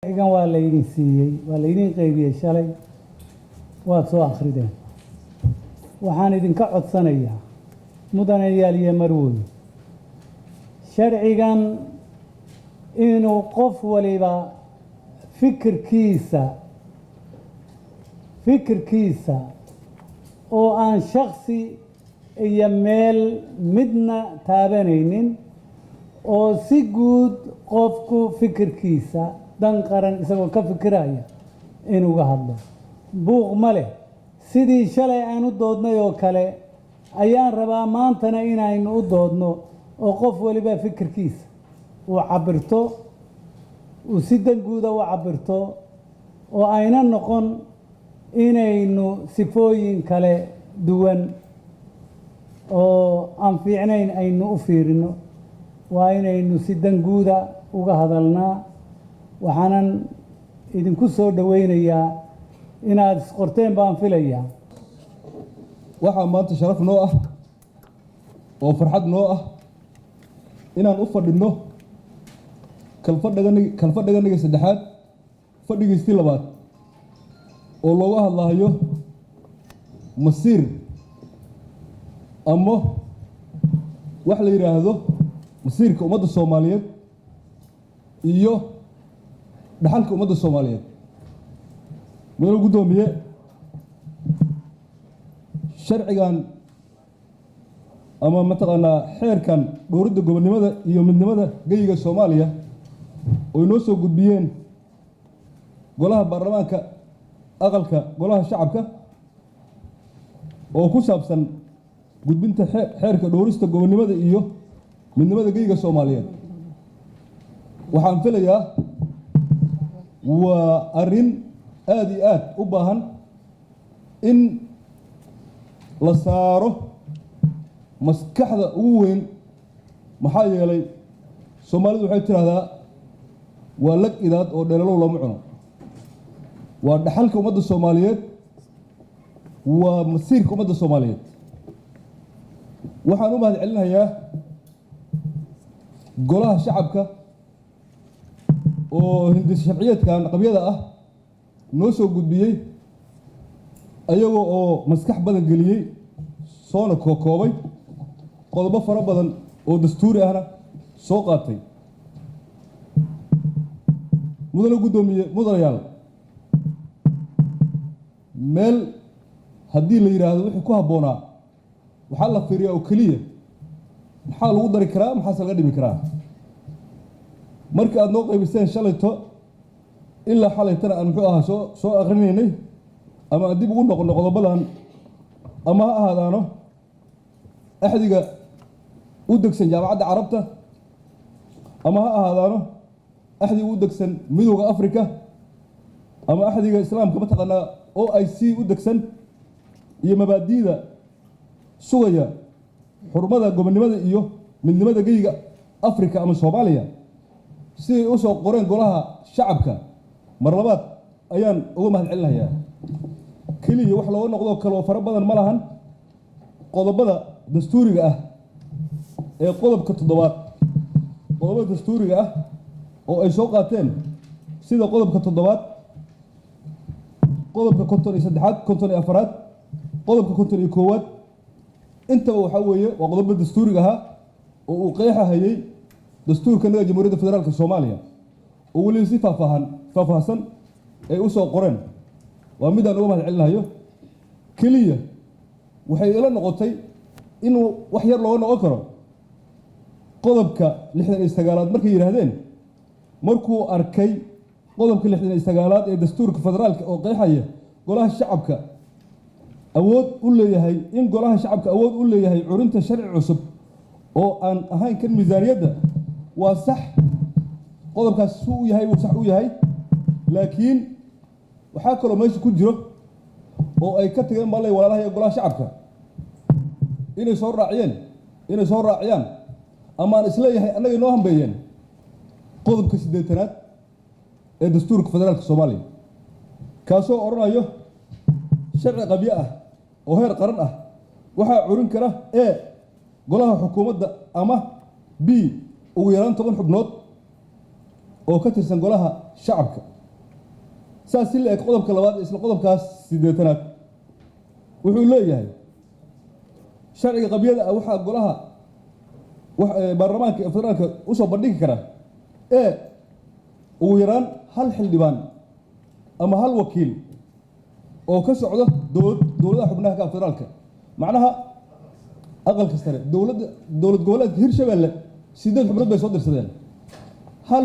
Sharcigan waa laydin siiyey, waa laydin qaybiyey shalay, waad soo akhrideen. Waxaan idinka codsanayaa, mudanayaal iyo marwoy, sharcigan inuu qof waliba fikirkiisa oo aan shaksi iyo meel midna taabanaynin, oo si guud qofku fikirkiisa dan qaran isagoo ka fikiraya inuga hadlo. Buuq ma leh. Sidii shalay aan u doodnay oo kale ayaan rabaa maantana inaynu u doodno, oo qof waliba fikirkiisa uu cabirto, uu si dan guuda u cabirto, oo ayna noqon inaynu sifooyin kale duwan oo aan fiicnayn aynu u fiirino. Waa inaynu si dan guuda uga hadalnaa. Waxaanan idinku soo dhowaynayaa inaad isqorteen baan filayaa. Waxaa maanta sharaf noo ah oo farxad noo ah inaan u fadhinno kalfadhiganiga saddexaad, fadhigiistii labaad, oo looga hadlahayo masiir ama wax la yidhaahdo masiirka ummadda Soomaaliyeed iyo dhaxalka ummadda Soomaaliyeed. Mudane guddoomiye, sharcigan ama mataqaanaa xeerkan dhowridda gobonnimada iyo midnimada geyiga Soomaaliya oo inoo soo gudbiyeen golaha baarlamaanka, aqalka golaha shacabka, oo ku saabsan gudbinta xeerka dhowrista gobonnimada iyo midnimada geyiga Soomaaliyeed, waxaan filayaa waa arrin aada iyo aad u baahan in la saaro maskaxda ugu weyn. Maxaa yeelay, Soomaalidu waxay tidhaahdaa waa lag idaad oo dheelalow looma cuno. Waa dhaxalka ummadda Soomaaliyeed, waa masiirka ummadda Soomaaliyeed. Waxaan u mahad celinayaa golaha shacabka oo hindis sharciyeedkan qabyada ah noo soo gudbiyey, ayagoo oo maskax badan geliyey, soona kookoobay, qodobo fara badan oo dastuuri ahna soo qaatay. Mudane guddoomiye, mudanayaal, meel haddii la yidhaahdo wixii ku habboonaa, waxaa la fiiriyaa oo keliya maxaa lagu dari karaa, maxaase laga dhimi karaa. Marka aad noo qaybiseen shalayto ilaa xalaytana aan muxuu ahaa soo akrinaynay ama aan dib ugu noqono qodobadan, ama ha ahaadaano axdiga u degsan Jaamacadda Carabta, ama ha ahaadaano axdiga u degsan Midowda Africa, ama axdiga Islaamka mataqaanaa OIC u degsan, iyo mabaadi'da sugaya xurmada gobonnimada iyo midnimada geyiga Africa ama Soomaaliya, siday u soo qoreen golaha shacabka, mar labaad ayaan uga mahad celinayaa. Keliya wax looga noqdoo kale oo fara badan ma lahan. Qodobada dastuuriga ah ee qodobka toddobaad, qodobada dastuuriga ah oo ay soo qaateen, sida qodobka toddobaad, qodobka 53aad, 54aad, qodobka 51aad, intaba waxaa weeye waa qodobada dastuuriga ahaa oo uu qeexahayey dastuurka naga Jamhuuriyadda Federaalka Soomaaliya, oo weliba si faahfaahsan ay u soo qoreen. Waa midaan uga mahad celinayo. Keliya waxay ila noqotay inuu wax yar looga noqon karo qodobka 69aad. Markay yidhaahdeen, markuu arkay qodobka 69aad ee dastuurka federaalka oo qeexaya golaha shacabka awood u leeyahay, in golaha shacabka awood u leeyahay curinta sharci cusub oo aan ahayn kan miisaaniyadda, waa sax. Qodobkaas su u yahay wuu sax u yahay, laakiin waxaa kaloo meesha ku jiro oo ay ka tageen balay walaalaha iyo golaha shacabka inay soo raaciyaan, ama aan isleeyahay annaga inoo hambeeyeen, qodobka 80aad ee dastuurka federaalka Soomaaliya, kaasoo odhanayo sharci qabyo ah oo heer qaran ah waxaa curin kara e golaha xukuumadda ama b ugu yaraan 10 xubnood. Oo ka tirsan Golaha Shacabka. Saas si la eg, qodobka labaad isla qodobkaas 80aad wuxuu leeyahay: sharciga qabyada ah waxaa golaha baarlamaanka ee federaalka usoo bandhigi kara ee ugu yaraan hal xildhibaan ama hal wakiil oo ka socda dowladaha xubnaha ka ah federaalka, macnaha Aqalka Sare. Dowladda dowlad goboleedka Hirshabelle sideed xubnood bay soo dirsadeen. Hal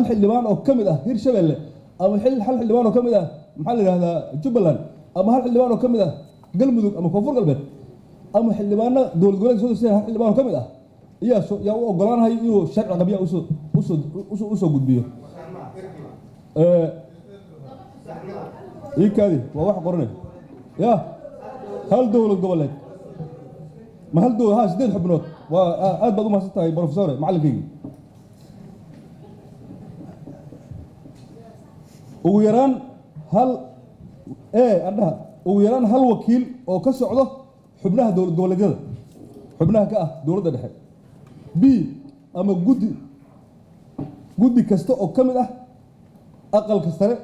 xildhibaan oo ka mid ah Hirshabelle ama hal xildhibaan oo ka mid ah, maxaa la yidhahdaa, Jubbaland, ama hal xildhibaan oo ka mid ah Galmudug ama Koonfur Galbeed, ama xildhibaano dowlad goboleedka soo dirsadeen hal xildhibaan oo ka mid ah ayaa soo yaa u ogolaanahay inuu sharci qabya usoo gudbiyo. Iikaadi, waa wax qoranay ya. Hal dowlad goboleed ma hal dowlad ha sideed xubnood waa. Aad baad u mahadsan tahay, professore, macallinkaygii. Ugu yaraan hal ee andhaha, ugu yaraan hal wakiil oo ka socdo xubnaha dowlad goboleedyada xubnaha ka ah dowladda dhexe. B, ama guddi kasta oo ka mid ah Aqalka Sare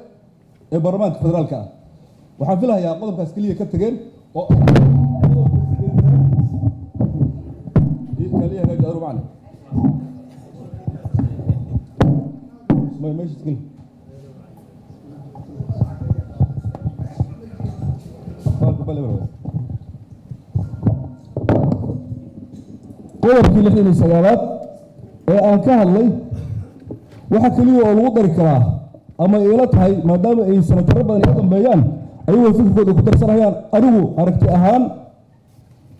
ee baarlamaanka federaalka ah. Waxaan filahayaa qodobkaas keliya ka tageen oo kaliya hagaaji adru macna may meesha iskeli. Qodobkii 69aad ee aan ka hadlay, waxa keliya oo lagu dari karaa ama iila tahay, maadaama ay senataro badan iga dambeeyaan ayagoo fikirkooda ku darsanayaan, anigu aragti ahaan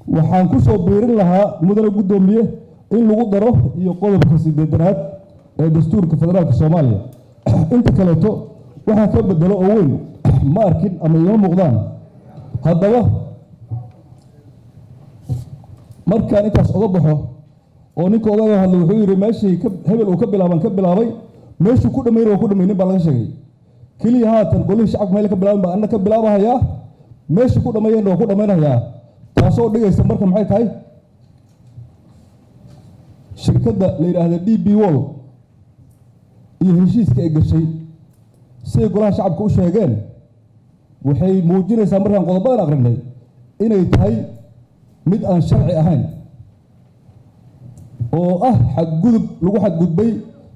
waxaan ku soo biirin lahaa, mudane guddoomiye, in lagu daro iyo qodobka 80aad ee dastuurka federaalka Soomaaliya. Inta kaleeto waxaa ka bedelo oo weyn ma arkin ama iima muuqdaan. Haddaba markaan intaas oga baxo oo ninka ogaga hadlay wuxuu yidhi meeshii hebel uu ka bilaaban ka bilaabay, meeshuu ku dhammayna waa ku dhammaynin baa laga sheegay. Keliya haatan Golihii Shacabka meel ka bilaaban baa anna ka bilaabahayaa, meeshii ku dhammeeyeenna waa ku dhammaynayaa. Taasoo dhigaysa marka maxay tahay? Shirkadda la yidhaahda DP World iyo heshiiska ay gashay, siday Golaha Shacabka u sheegeen, waxay muujinaysaa markaan qodobadan aqrinay inay tahay mid aan sharci ahayn oo ah xadgudub lagu xadgudbay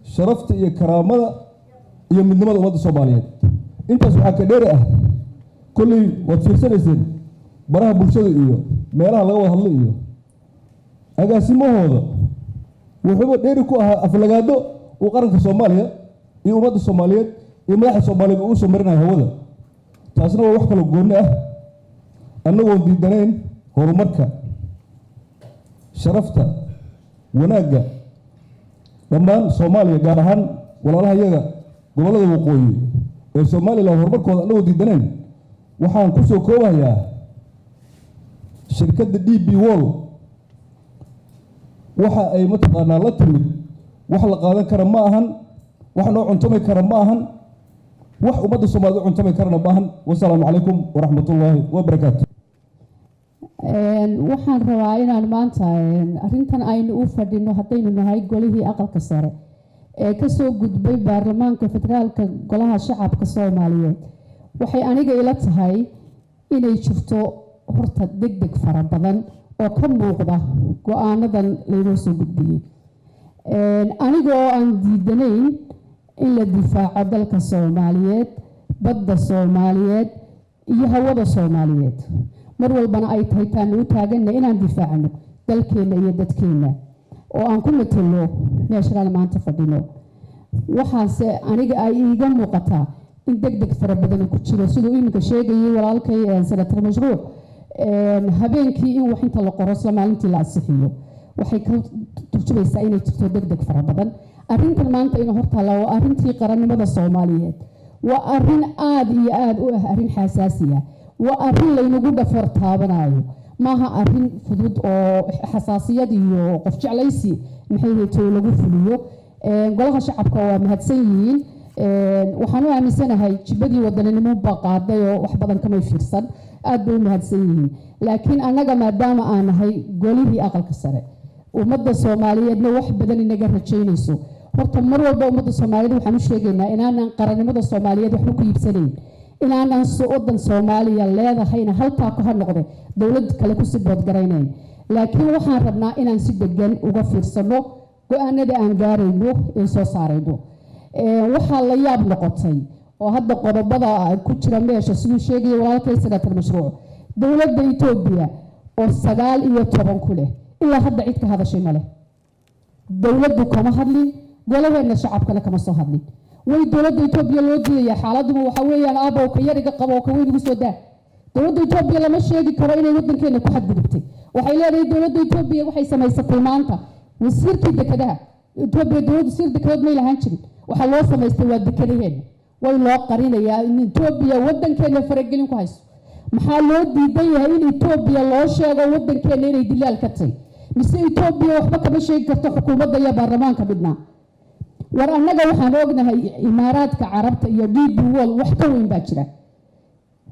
sharafta iyo karaamada iyo midnimada ummadda Soomaaliyeed. Intaas waxaa ka dheeri ah, kolley waad fiirsanayseen baraha bulshada iyo meelaha laga wada hadlay iyo agaasimahooda wuxuuba dheeri ku ahaa aflagaado uu qaranka Soomaaliya iyo ummadda Soomaaliyeed iyo madaxda Soomaaliyeed uu usoo marinayo hawada. Taasna waa wax kaloo goonni ah. Annagoon diidanayn horumarka, sharafta, wanaagga dhammaan Soomaaliya, gaar ahaan walaalaha iyaga gobollada waqooyi ee Somaliland horumarkooda annagoo diidanayn, waxaan ku soo koobayaa: shirkadda DP World waxa ay mataqaanaa la timid wax la qaadan kara ma ahan, wax noo cuntami kara ma ahan, wax ummadda Soomaaliyed u cuntami karana ma ahan. Wasalaamu calaykum waraxmatullaahi wabarakaatu. Waxaan rabaa inaan maanta arrintan aynu u fadhino, haddaynu nahay golihii Aqalka Sare ee kasoo gudbay baarlamaanka federaalka, Golaha Shacabka Soomaaliyeed, waxay aniga ila tahay inay jirto horta deg deg fara badan oo ka muuqda go-aanadan laynoo soo gudbiyey. Aniga oo aan diidanayn in la difaaco dalka Soomaaliyeed, badda Soomaaliyeed iyo hawada Soomaaliyeed, mar walbana ay tahay taanu u taaganna inaan difaacno dalkeenna iyo dadkeenna oo aan ku matalo meeshaan maanta fadhino, waxaase aniga ay iiga muuqataa in deg deg fara badan ku jiro, siduu iminka sheegayay walaalkay senator Mashruuc. Habeenkii in wax inta la qoro isla maalintii la ansixiyo waxay ka turjumaysaa inay jirto deg deg fara badan. Arrintan maanta ina hortaalla waa arrintii qarannimada Soomaaliyeed, waa arrin aada iyo aada u ah arrin xasaasi ah, waa arrin laynagu dhafoor taabanayo. Maaha arrin fudud oo xasaasiyad iyo qof jeclaysi maxay hayto lagu fuliyo. Golaha Shacabka waa mahadsan yihiin. Waxaan u aaminsanahay jibadii wadaninimo baa qaaday oo wax badan kamay fiirsan. Aad bay u mahadsan yihiin, laakiin annaga maadaama aan nahay golihii Aqalka Sare, ummadda Soomaaliyeedna wax badan inaga rajaynayso. Horta mar walba ummadda Soomaaliyeed waxaan u sheegaynaa inaanan qarannimada Soomaaliyeed waxba ku iibsanayn, inaanan waddan Soomaaliya leedahayna halkaa ku ha noqde dowlad kale ku support garaynayn. Laakiin waxaan rabnaa inaan si degan uga fiirsano go-aanada aan gaarayno ee soo saarayno. Waxaa la yaab noqotay oo hadda qodobada ku jira meesha, siduu sheegaya walaalkay Senator Mashruuc, dowladda Etoobiya oo 19 ku leh, ilaa hadda cid ka hadashay ma leh. Dowladdu kama hadlin, golaheena shacabkana kama soo hadlin. Way dowladda Etoobiya loo diidaya? Xaaladuma waxa weeyaan aabow ka yariga qabo oo ka weyn igu soo daa. Dowladda Etoobiya lama sheegi karo inay waddankeena ku xadgudubtay. Waxay leedahay dowladda Etoobiya, waxay samaysatay maanta wasiirkii dekedaha Etoobiya. Dowladda wasiir dekedood may lahaan jirin, waxaa loo samaystay waa dekadaheena. Way loo qarinayaa in Etoobiya waddankeena faragelin ku hayso? Maxaa loo diidan yahay in Etoobiya loo sheego waddankeena inay dilaal ka tahay? Mise Etoobiya waxba kama sheegi karto xukuumadda iyo baarlamaanka midnaa? War annaga waxaan ognahay Imaaraadka Carabta iyo DP World wax ka weyn baa jira.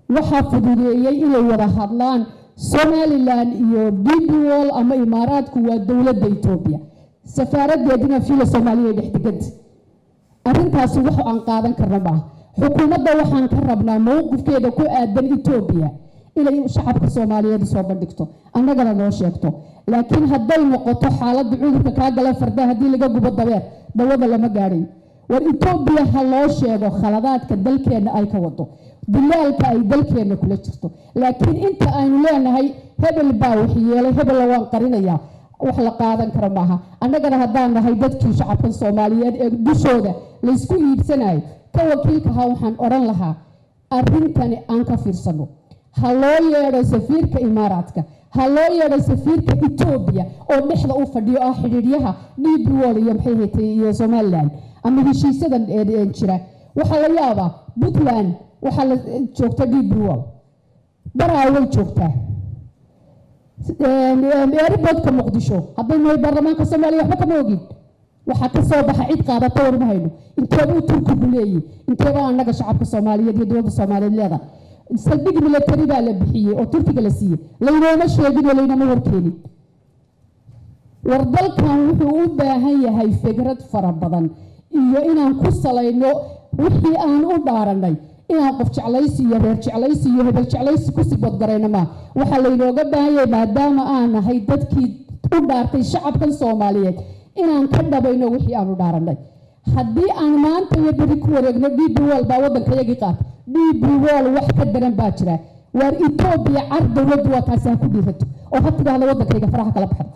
Waxaa fududeeyey inay wada hadlaan Somaliland iyo DP World ama Imaaraadku waa dowladda Etoobiya, safaaradeedina Villa Soomaaliya dhex deganta. Arrintaasi wax aan qaadan karno maaha. Xukuumadda waxaan ka rabnaa mowqifkeeda ku aadan Etoobiya inay shacabka Soomaaliyeed soo bandhigto, annagana noo sheegto. Laakiin hadday noqoto xaaladda cudurka kaa gala farda haddii laga gubo dabeer, dawada lama gaadhayo. War Etoobiya ha loo sheego khaladaadka dalkeenna ay ka wado, dilaalka ay dalkeenna kula jirto. Laakiin inta aynu leenahay hebel baa wax yeelay, hebella waan qarinayaa, wax la qaadan karo maaha. Annagana haddaan nahay dadkii shacabkan Soomaaliyeed ee dushooda laysku iibsanayo ka wakiilkaha, waxaan odhan lahaa arrintani aan ka fiirsano. Ha loo yeedho safiirka Imaaraadka, ha loo yeedho safiirka Etoobiya oo dhexda u fadhiyo, ah xidhiidhyaha DP World iyo maxay haytay iyo Somaliland ama heshiisyadan jira. Waxaa la yaabaa Puntland waxaa la joogta DP World, Baraa way joogtaa, airportka Muqdisho. Hadday nahay baarlamaanka Soomaaliya waxba kama ogin. Waxaa ka soo baxa cid qaadata warma hayno. Inteebuu Turkigu leeyihi? Inteebaa annaga shacabka Soomaaliyeed iyo dowladda Soomaaliyeed leedahay? Saldhig military baa la bixiyey oo Turkiga la siiyey, laynooma sheegin oo laynama warkeenin. War dalkan wuxuu u baahan yahay fikrad fara badan iyo inaan ku salayno wixii aan u dhaaranay. Inaan qof jeclaysi iyo reer jeclaysi iyo hebel jeclaysi ku support garayno maa. Waxaa laynooga baahan yahay, maadaama aan nahay dadkii u dhaartay shacabkan Soomaaliyeed, inaan ka dhabayno wixii aan u dhaaranay. Haddii aan maanta iyo beri ku wareegno DP World baa waddanka yagii qaata, DP World wax ka daran baa jira. Waar Etoobiya car dowladdu waa taasi, ha ku dhiirato oo ha tidhaahdo waddankayga faraha kala baxdo.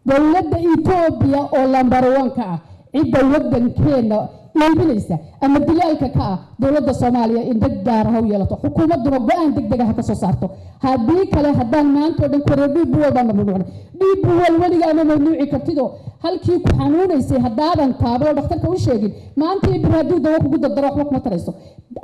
Dowladda Etoobiya oo number one ka ah cidda waddankeenna iibinaysa ama dilaalka ka ah, dowladda Soomaaliya in dad gaara ha u yeelato, xukuumadduna go-aan deg dega ha ka soo saarto. Haddii kale, haddaan maanta oo dhan koree DP World baan mamnuucnay, DP World weligaa ma mamnuuci kartidoo halkii ku xanuunaysay haddaadan taabo oo dhakhtarka u sheegin, maanta iyo bir hadduu dawo kugu dardaro waxba kuma tarayso.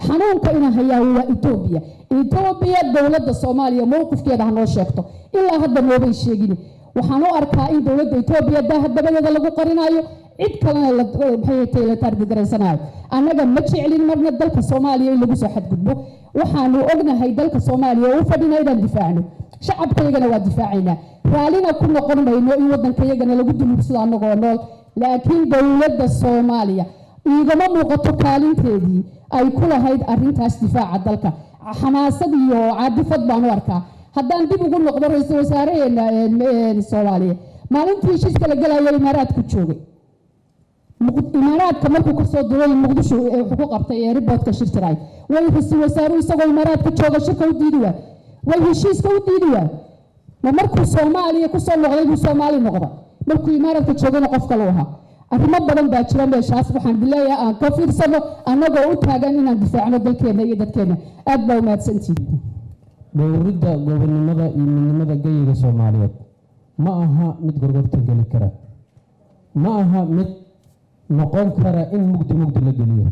Xanuunka inaan hayaa waa Etoobiya. Etoobiya dowladda Soomaaliya mowqifkeeda ha noo sheegto. Ilaa hadda noobay sheegin. Waxaan u arkaa in dowladda Etoobiya daaha dabadeeda lagu qarinayo, cid kalena maxay tahay la target garaysanayo. Annaga ma jeclin marna dalka Soomaaliya in lagu soo xadgudbo. Waxaanu ognahay dalka Soomaaliya oo u fadhina inaan difaacno, shacabkaygana waa difaacaynaa. Raallina ku noqon mayno in waddankayagana lagu duluubsado annagoo nool. Laakiin dowladda Soomaaliya iigama muuqato kaalinteedii ay ku lahayd arrintaas difaaca dalka. Xamaasad iyo caadifad baan u arkaa. Haddaan dib ugu noqdo ra-iisul wasaaraheena Soomaaliya, maalintii heshiiska la gelaya Imaaraadku joogay. Imaaraadka markuu kasoo duulay Muqdisho wuxuu ku qabtay airportka shir jiray. Way ra-iisul wasaaruhu isagoo Imaaraadka jooga shirka u diidi waay? Way heshiiska u diidi waay? Ma markuu Soomaaliya kusoo noqday buu Soomaali noqday? Markuu Imaaraadka joogana qof kale u ahaa. Arrimo badan baa jira meeshaas. Waxaan leeyahay aan ka fiirsano, annagoo u taagan inaan difaacno dalkeenna iyo dadkeenna. Aad baa umahadsantihiin. Dhowridda gobonnimada iyo midnimada geyiga Soomaaliyeed ma aha mid gorgortan geli kara, ma aha mid noqon kara in mugdi mugdi la geliyo.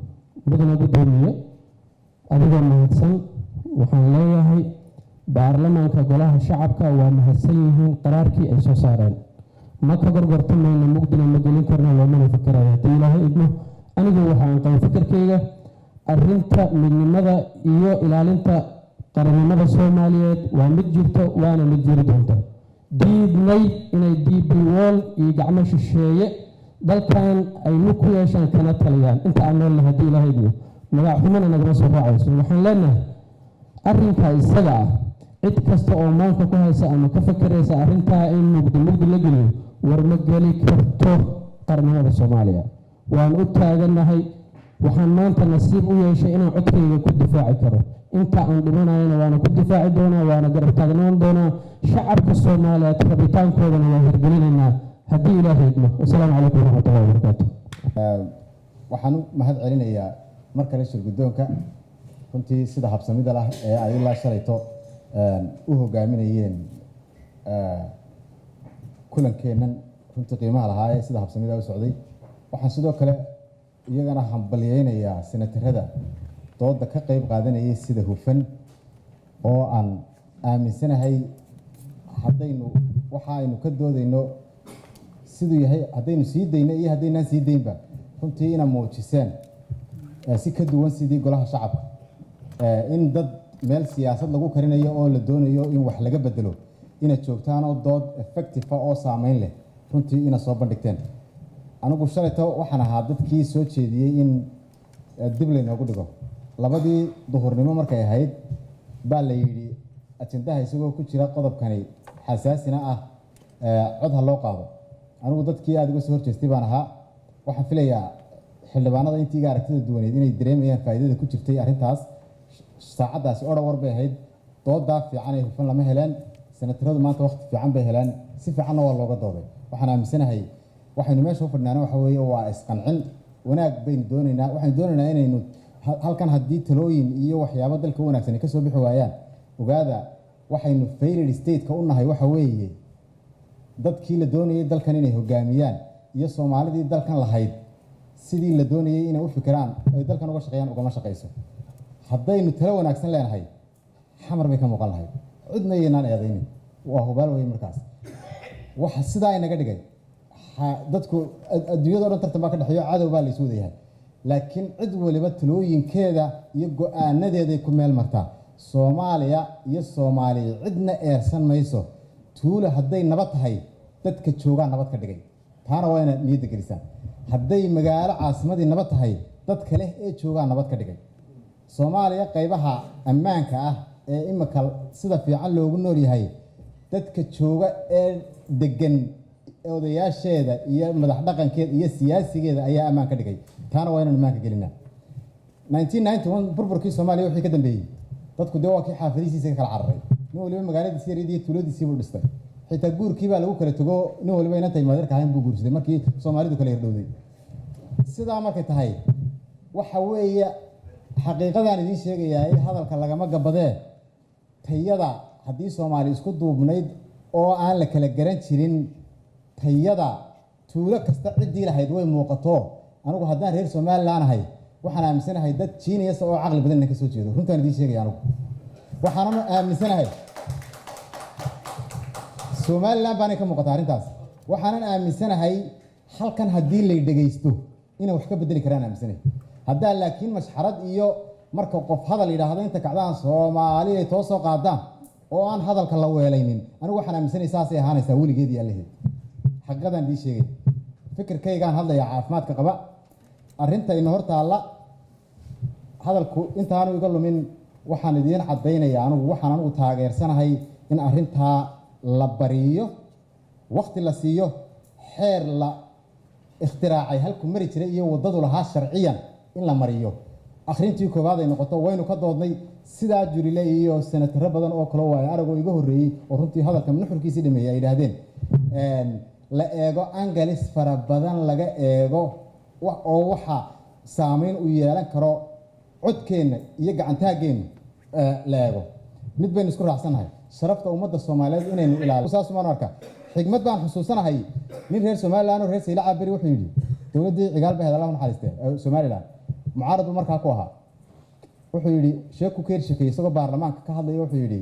Mudana guddoomiye, adigoo mahadsan, waxaan leeyahay baarlamaanka golaha shacabka waa mahadsan yihiin qaraarkii ay soo saareen. Ma ka gorgortamayno, mugdina ma gelin karno, loomana fikirayo haddii Ilaahay idmo. Anigu waxaan qaba fikirkayga: arrinta midnimada iyo ilaalinta qarannimada Soomaaliyeed waa mid jirto, waana mid jiri doonta. Diidnay inay DP World iyo gacmo shisheeye Dalkan ay lug ku yeeshaan kana taliyaan inta aan noolnahay, haddii Ilaahay idmo. Magac xumana nagama soo raacayso. Waxaan leenahay arrinka isaga ah, cid kasta oo maanka ku haysa ama ka fakeraysa arrintaa in mugdi mugdi la geliyo, war ma geli karto qarnimada Soomaaliya. Waan u taagannahay. Waxaan maanta nasiib u yeeshay inaan codkayga ku difaaci karo. Inta aan dhimanayana waana ku difaaci doonaa, waana garab taagnaan doonaa shacabka Soomaaliyeed. Rabitaankoodana waan hirgelinaynaa haddii Ilaahay idmo. Wasalaamu calaykum waraxmatullahi wabarakaatu. Waxaan u mahad celinayaa mar kale shir guddoonka, runtii sida habsamida lah ee ay ilaa shalayto u hogaaminayeen kulankeennan runtii qiimaha lahaa ee sida habsamida u socday. Waxaan sidoo kale iyagana hambalyeynayaa senatarada dooda ka qayb qaadanayay sida hufan, oo aan aaminsanahay haddaynu waxa aynu ka doodayno siduu yahay, haddaynu sii dayno iyo haddaynaan sii daynba, runtii ina muujiseen si ka duwan sidii golaha shacabka, in dad meel siyaasad lagu karinayo oo la doonayo in wax laga bedelo inaad joogtaan oo dood effective ah oo saameyn leh runtii ina soo bandhigteen. Anigu shalayto waxaan ahaa dadkii soo jeediyey in dib laynoogu dhigo. 2dii duhurnimo markay ahayd baa la yidhi ajendaha isagoo ku jira qodobkani xasaasina ah, cod ha loo qaado. Anigu dadkii aada uga soo horjeestay baan ahaa. Waxaan filayaa xildhibaanada intii iga aragtida duwaneed inay dareemayaan faa'iidada ku jirtay arrintaas. Saacaddaasi odhan war bay ahayd, doodaa fiican ee hufan lama heleen. Senataradu maanta waqti fiican bay heleen, si fiicanna waa looga dooday. Waxaan aaminsanahay waxaynu meesha u fadhinaana waxa weeye waa isqancin. Wanaag baynu doonaynaa. Waxaynu doonaynaa inaynu halkan haddii talooyin iyo waxyaabo dalka u wanaagsan ay ka soo bixi waayaan, ogaada waxaynu failed state-ka u nahay waxa weeye dadkii la doonayay dalkan inay hogaamiyaan iyo Soomaalidii dalkan lahayd sidii la doonayay inay u fikiraan ay dalkan uga shaqeeyaan ugama shaqayso. Haddaynu talo wanaagsan leenahay, Xamar bay ka muuqan lahayd, cidna yaynaan eedaynin, waa hubaal wey. Markaas waxa sidaa inaga dhigay dadku adduunyada o dhan tartan baa ka dhexeeyo, cadow baa laysu wadayahay, laakiin cid waliba talooyinkeeda iyo go-aanadeeday ku meel martaa. Soomaaliya iyo Soomaaliya cidna eersan mayso. Tuulo hadday nabad tahay, dadka joogaa nabad ka dhigay, taana waa inaad niyadda gelisaan. Hadday magaalo caasimadii nabad tahay, dadka leh ee joogaa nabad ka dhigay. Soomaaliya qaybaha ammaanka ah ee imika sida fiican loogu nool yahay, dadka jooga ee degan, odayaasheeda iyo madax dhaqankeeda iyo siyaasigeeda ayaa ammaan ka dhigay. Taana waa inaan ammaanka gelinaa. 1991 burburkii Soomaaliya wixii ka dambeeyey, dadku dee waa kii xaafadihiisa ka kala cararay. Nin waliba magaaladiisi yareed iyo tuuladiisii buu dhistay. Xitaa guurkii baa lagu kala tego, nin waliba inanta ilmaadeerka ahayn buu guursaday markii Soomaalidu kala yardhowday. Sidaa markay tahay, waxa weeye xaqiiqadaan idiin sheegayaa in hadalka lagama gabadee, tayada haddii Soomaali isku duubnayd oo aan la kala garan jirin, tayada tuulo kasta ciddii lahayd way muuqato. Anigu haddaan reer Somaliland ahay, waxaan aaminsanahay dad genius oo caqli badan inaan ka soo jeedo. Runtaan idiin sheegaya, anigu waxaanan aaminsanahay Somaliland baanay ka muuqata arrintaas. Waxaanan aaminsanahay halkan haddii lay dhegaysto inay wax ka bedeli karaan aaminsanahay. Haddaa laakiin mashxarad iyo marka qof hadal yidhaahdo inta kacdaan Soomaali ay too soo qaadaan oo aan hadalka la weelaynin, anigu waxaan aaminsanahay saasay ahaanaysaa weligeed iyo allaheed. Xaqiiqadaan idiin sheegay, fikirkaygaan hadlaya caafimaadka qaba. Arrinta ina hor taalla, hadalku intaanu iga lumin, waxaan idiin caddaynayaa anigu waxaan anigu taageersanahay in arrintaa la bariyo, waqti la siiyo, xeer la ikhtiraacay halku mari jiray iyo waddadu lahaa sharciyan in la mariyo, akhrintii koowaad ay noqoto. Waynu ka doodnay sidaa Jurile iyo senataro badan oo kale waayo aragoo iga horreeyey oo runtii hadalka nuxurkiisii dhameeyey ay yidhaahdeen la eego angles fara badan laga eego oo waxa saameyn u yeelan karo codkeenna iyo gacantaaggeenna la eego. Mid baynu isku raacsannahay: sharafta ummadda Soomaaliyeed inaynu ilaalo. Saas umaan arkaa. Xigmad baan xusuusanahay. Nin reer Somaliland oo reer Saylaca beri wuxuu yidhi, dowladdii Cigaal bay ahayd, Allah naxariistee, Somaliland mucaarad buu markaa ku ahaa, wuxuu yidhi, sheeku keer sheekeeyey isagoo baarlamaanka ka hadlaya, wuxuu yidhi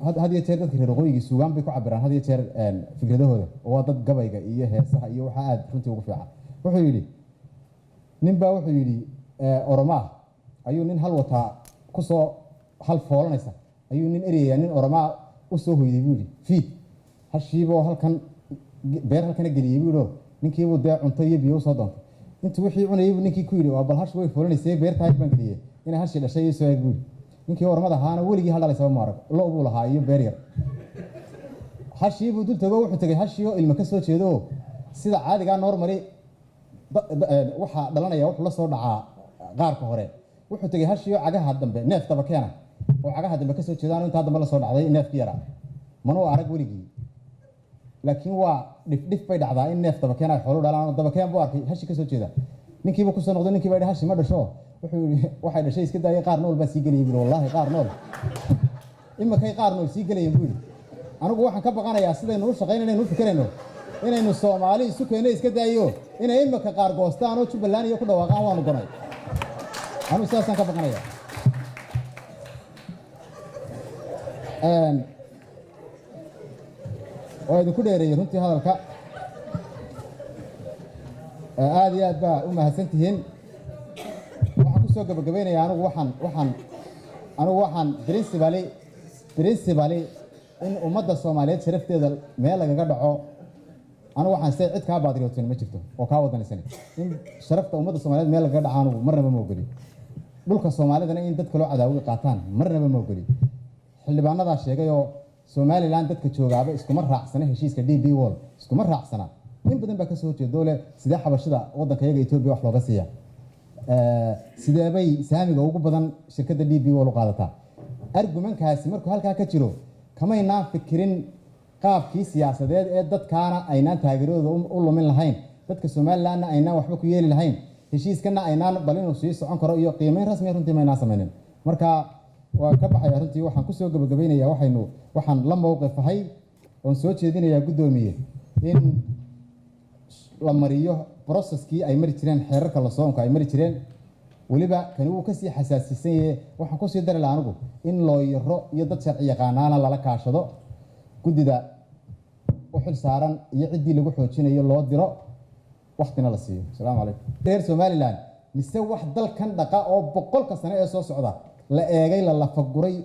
had iyo jeer dadka reer waqooyigii suugaan bay ku cabiraan had iyo jeer fikradahooda, oo waa dad gabayga iyo heesaha iyo waxaa aad runtii ugu fiican. Wuxuu yidhi nin baa wuxuu yidhi Oromaa ayuu nin hal wataa kusoo hal foolanaysa ayuu nin eryayaa, nin Oromaa u soo hoyday buu yidhi fiid hashiiboo halkan Beer halkana geliyey buu yidhi oo ninkiibuu dee cunto iyo biyo usoo doontay. Intuu wixii cunayay buu ninkii ku yidhi, "Waa bal hashu way fulanaysay, beertaa baan geliyey, inay hashii dhashay iyo soo eeg," buu yidhi. Ninkii ormada ahaana weligii hal dhalaysaba ma arag, lo buu lahaa iyo beer yar. Hashii buu dul tago, wuxuu tegay hashii oo ilmo ka soo jeedo. Oo sida caadigaa normally waxaa dhalanaya wuxuu la soo dhacaa qaarka hore. Wuxuu tegay hashii oo cagaha dambe neef daba keena oo cagaha dambe ka soo jeedaan, intaa dambe la soo dhacday neefkii yaraa. Manuu arag weligii, laakiin waa dhifdhif bay dhacdaa in neef dabakeen ay xoolo dhalaan, oo dabakeen buu arkay hashi ka soo jeeda. Ninkiiba kusoo noqday, ninkii baa yidhi, "Hashi ma dhasho." Wuxuu yidhi, "Waxay dhashay iska daayay, qaar nool baa sii gelayay," buu yidhi. "Wallaahi qaar nool imakay qaar nool sii gelayeen," buu yidhi. Anigu waxaan ka baqanayaa sidaynu u shaqaynayno, u fikirayno, inaynu Soomaali isu keenno iska daayo, inay imika qaar goostaan oo Jubbaland iyo ku dhawaaqaan waanu gonay. Anigu sidaasaan ka baqanaya. Waa idinku dheereeyey runtii hadalka. Aad iyo aad baa u mahadsan tihiin. Waxaan ku soo gabagabaynayaa, anigu waxaan anigu waxaan principally in ummadda Soomaaliyeed sharafteeda meel lagaga dhaco, anigu waxaan se cid kaa patriotin ma jirto oo kaa wadanisan. In sharafta ummadda Soomaaliyeed meel lagaga dhaco anigu marnaba ma ogoli. Dhulka Soomaalidana in dad kaloo cadaawi qaataan marnaba ma ogoli. Xildhibaanadaa sheegay oo Somaliland dadka joogaaba iskuma raacsana heshiiska DP World, iskuma raacsana. In badan baa kasoo horjeedo leh, sidee xabashida waddanka iyaga Etoobiya wax looga siiya? Sidee bay saamiga ugu badan shirkadda DP World u qaadataa? Argumentkaasi markuu halkaa ka jiro, kamaynaan fikirin qaabkii siyaasadeed ee dadkaana aynaan taageeradooda u lumin lahayn, dadka Somalilandna aynaan waxba ku yeeli lahayn, heshiiskana aynaan bal inuu sii socon karo iyo qiimeyn rasmiya runtii maynaan samaynin. Marka waa ka baxaya runtii. Waxaan kusoo gabagabaynayaa, waxaan la mowqifahay oon soo jeedinayaa, guddoomiye, in la mariyo processkii ay mari jireen xeerarka lasoonka ay mari jireen. Weliba kani wuu kasii xasaasisan yahe. Waxaan kusii dari lahaa anigu in lawyero iyo dad sharci yaqaanaana lala kaashado, guddida u xil saaran iyo ciddii lagu xoojinayo loo diro, waktina la siiyo. Asalaamu calaykum. Reer Somaliland mise wax dalkan dhaqa oo 100-ka sano ee soo socda la eegay, la lafaguray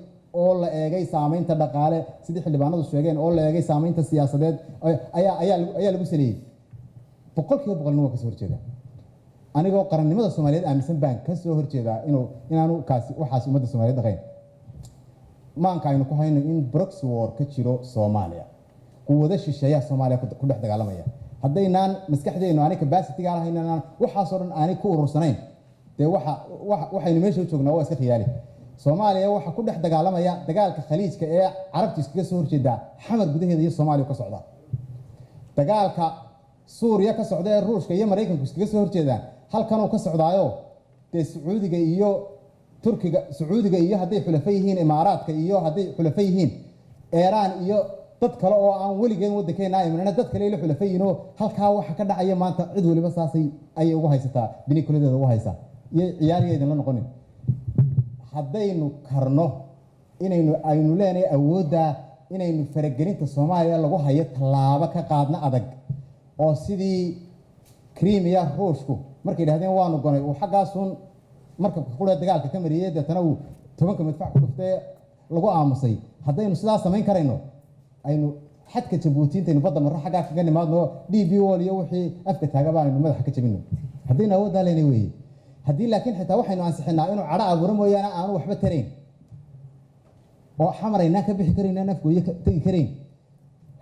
oo la eegay saamaynta dhaqaale sidii xildhibaanadu sheegeen, oo la eegay saamaynta siyaasadeed ayaa lagu saleeyey? 100%na waa kasoo horjeedaa. Anigoo qarannimada Soomaaliyeed aaminsan baan ka soo horjeedaa inaanu kaasi waxaas ummadda Soomaaliyeed dhaqayn. Maanka aynu ku hayno in proxy war ka jiro Soomaaliya, quwado shisheeyaha Soomaaliya ku dhex dagaalamaya. Haddaynaan maskaxdeennu aanay capacity-gaa lahayn, inaan waxaasoo dhan aanay ku urursanayn, dee waxa waxaynu meesha u joognaa waa iska khiyaali. Soomaaliya waxa ku dhex dagaalamaya dagaalka Khaliijka ee Carabtu iskaga soo horjeedaa Xamar gudaheeda iyo Soomaaliya ka socda. Dagaalka Suuriya ka socda ee Ruushka iyo Maraykanku iskaga soo horjeedaan halkanuu ka socdaayo. Dee Sacuudiga iyo Turkiga, Sacuudiga iyo hadday xulafo yihiin Imaaraadka, iyo hadday xulafo yihiin Eeraan iyo dad kale oo aan weligeen waddankeena imanina, dad kale la xulafo yihiin, oo halkaa waxa ka dhacaya maanta cid waliba saasay ayay ugu haysataa, binikuladeeda ugu haysaa iyo ciyaariya idinla noqonin. Haddaynu karno inaynu aynu leenahay awoodda inaynu faragelinta Soomaaliya lagu hayo tallaabo ka qaadno adag, oo sidii Crimea Ruushku markay yidhahdeen waanu gonay, uu xaggaasun markabka kule dagaalka ka mariyey, deetana uu 10-ka madfac ku dhuftee lagu aamusay. Haddaynu sidaa samayn karayno, aynu xadka Jabuuti intaynu badda marro xaggaa kaga nimaadno, DP World iyo wixii afka taagaba aynu madaxa ka jabino, haddaynu awooddaa leenay weeye. Haddii laakiin xitaa waxaynu ansixinaa inuu cadho abuuro mooyaane aanu waxba tarayn, oo Xamar aynaan ka bixi karayn, aan Afgooye ka tegi karayn,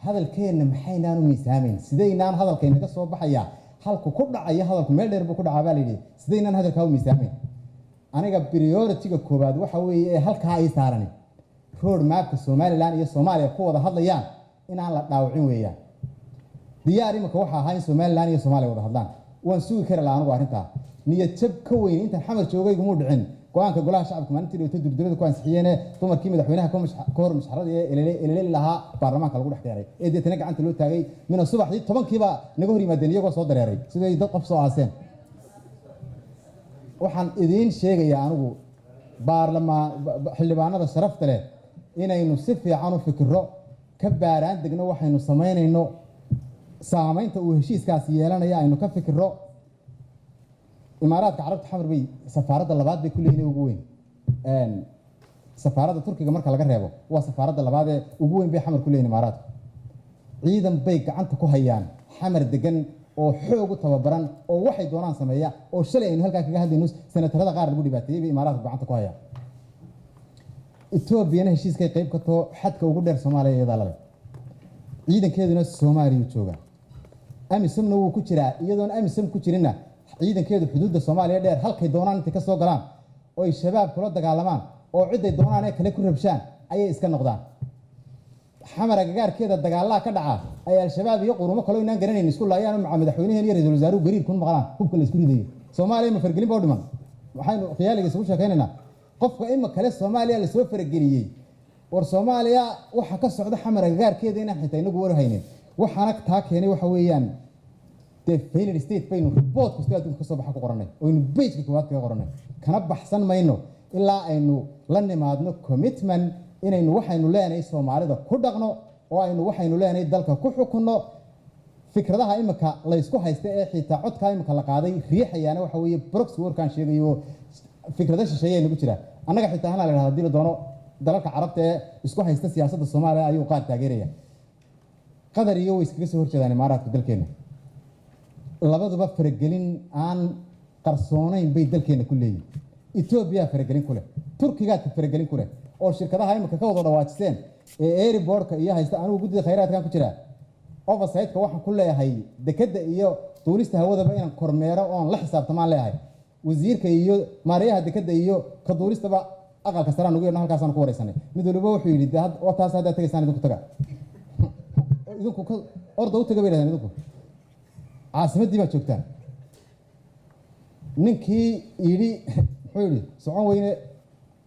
hadalkeenna maxaynaanu miisaamayn? Sidaynaan hadalkaynaga soo baxayaa halku ku dhacaya? Hadalku meel dheer buu ku dhacaa baa la yidhi. Sidaynaan hadalkaa u miisaamayn? Aniga priority-ga koowaad waxa weeye ee halkaa ay saarani road mapka Somaliland iyo Soomaaliya ku wada hadlayaan inaan la dhaawacin weeyaan. Diyaar imika waxa ahaa in Somaliland iyo Soomaaliya wada hadlaan. Waan sugi kari lahaa anigu arrintaa. Niyad jab ka weyn intaan Xamar joogay igumuu dhicin go-aanka golaha shacabka maalintii dhowto durdurada ku ansixiyeene, dumarkii madaxweynaha ka hor mushxarada ee eleleeli lahaa baarlamaanka lagu dhex keenay, ee deetana gacanta loo taagay. Mina subaxdii 10-kiiba naga hor yimaadeen iyagoo soo dareeray siday dad qof soo aaseen. Waxaan idiin sheegayaa anigu baarlamaan xildhibaanada sharafta leh inaynu si fiican u fikirro, ka baaraan degno waxaynu samaynayno, saamaynta uu heshiiskaasi yeelanaya aynu ka fikirro. Imaaraadka Carabta Xamar bay safaaradda labaad bay ku leeyihin ugu weyn. Safaaradda Turkiga marka laga reebo, waa safaaradda labaad ee ugu weyn bay Xamar ku leeyihin Imaaraadku. Ciidan bay gacanta ku hayaan Xamar degan oo xoog u tababaran oo waxay doonaan sameeya, oo shalay aynu halkaa kaga hadlayno senatarada qaar lagu dhibaateeyey bay Imaaraadku gacanta ku hayaan. Etoobiyana heshiiskay qayb ka too, xadka ugu dheer Soomaaliya iyadaa lale, ciidankeeduna Soomaaliya jooga. AMISOMna wuu ku jiraa. Iyadoon AMISOM ku jirinna, ciidankeedu xuduudda Soomaaliya dheer halkay doonaan intay ka soo galaan oo ay Shabaab kula dagaalamaan oo ciday doonaan ee kale ku rabshaan ayay iska noqdaan. Xamar agagaarkeeda dagaalaa ka dhaca ay Al-Shabaab iyo qurumo kaloo inaan garanayn isku laayaan, oo maca madaxweynaheen iyo ra-iisul wasaaruhu gariir kun maqlaan hubka la isku ridayo. Soomaaliya ma fargelin ba u dhiman? Waxaynu khiyaaliga isugu sheekaynaynaa qofka ima kale Soomaaliya lasoo farageliyey. War Soomaaliya waxa ka socda Xamar agagaarkeeda inaan xitaa inagu warhaynin, waxaana taa keenay waxa weeyaan dee failed state baynu report kasta adduunka kasoo baxa ku qorannay, oynu page-ka koowaad kaga qorannay. Kana baxsan mayno ilaa aynu la nimaadno commitment inaynu waxaynu leenahay Soomaalida ku dhaqno oo aynu waxaynu leenahay dalka ku xukunno. Fikradaha imika laysku haysta ee xitaa codkaa imika la qaaday riixayaana waxa weeye proxy warkaan sheegayo, fikrado shisheeye nagu jira. Annaga xitaa hana la dhahda hadii la doono dalalka Carabta ee isku haysta siyaasadda Soomaaliya ayuu qaar taageeraya. Qatar iyo way iskaga soo horjeedaan Imaaraadka dalkeena. Labaduba faragelin aan qarsoonayn bay dalkeena ku leeyihin. Etoobiya faragelin ku leh, Turkigaa faragelin ku leh, oo shirkadaha imika ka wada dhawaajiseen ee airportka iyo haysta. Anigu guddida khayraadkan ku jiraa, oversight-ka waxaan ku leeyahay dekedda iyo duulista hawadaba inaan kormeero oon la xisaabtamaan leeyahay. Wasiirka iyo maarayaha dekedda iyo ka duulistaba aqalka saraan ugu yeedhno, halkaasaan ku wareysanay. Mid waliba wuxuu yidhi, "De waa taas, haddaad tegaysaan idinku taga, idinku ka orda u taga," bay dhahdeen, "idinku caasimaddii baad joogtaan." Ninkii yidhi muxuu yidhi? Socon weyne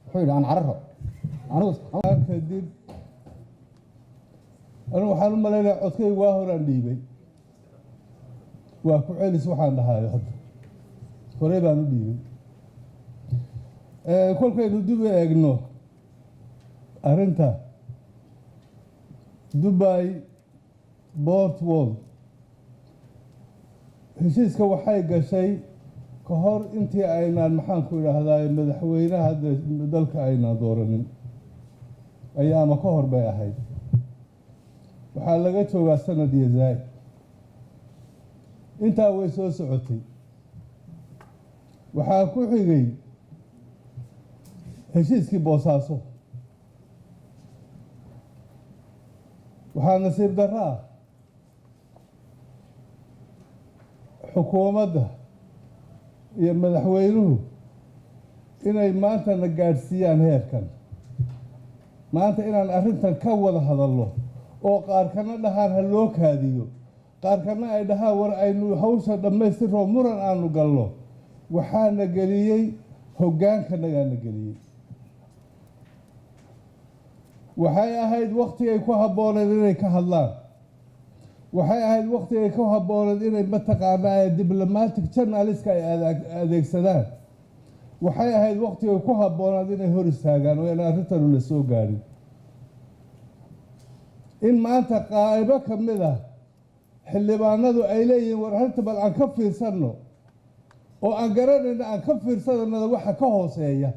muxuu yidhi? Aan cararo anigu. Kadib anigu waxaan u malaynayaa codkaygu waa horaan dhiibay, waa ku celis. Waxaan dhahayo hadda horey baan u dhiibay. Kolkaynu dib u eegno arrinta Dubai Port World, heshiiska waxay gashay ka hor intii aynaan, maxaanku idhaahdaa, madaxweynaha dalka aynaan dooranin ayaa ama ka hor bay ahayd. Waxaa laga joogaa sanad iyo zaa'id. Intaa way soo socotay. Waxaa ku xigay heshiiskii Boosaaso. Waxaa nasiib darro ah xukuumadda iyo madaxweynuhu inay maantana gaadhsiiyaan heerkan maanta inaan arrintan ka wada hadalno, oo qaarkana dhahaan ha loo kaadiyo, qaarkana ay dhahaan war aynu hawsha dhammaystiroo muran aanu galno. Waxaana geliyey hoggaankannagaana geliyey. Waxay ahayd waktigay ku habbooneed inay ka hadlaan, waxay ahayd waktigay ku habbooneed inay mataqaanaa diplomatic channels-ka ay adeegsadaan, waxay ahayd waktigay ku habboonaad inay hor istaagaan oo aan arrintanu la soo gaadhin. In maanta qaybo ka mid ah xildhibaanadu ay leeyihiin war arrinta bal aan ka fiirsanno, oo aan garanayno aan ka fiirsananada waxa ka hooseeya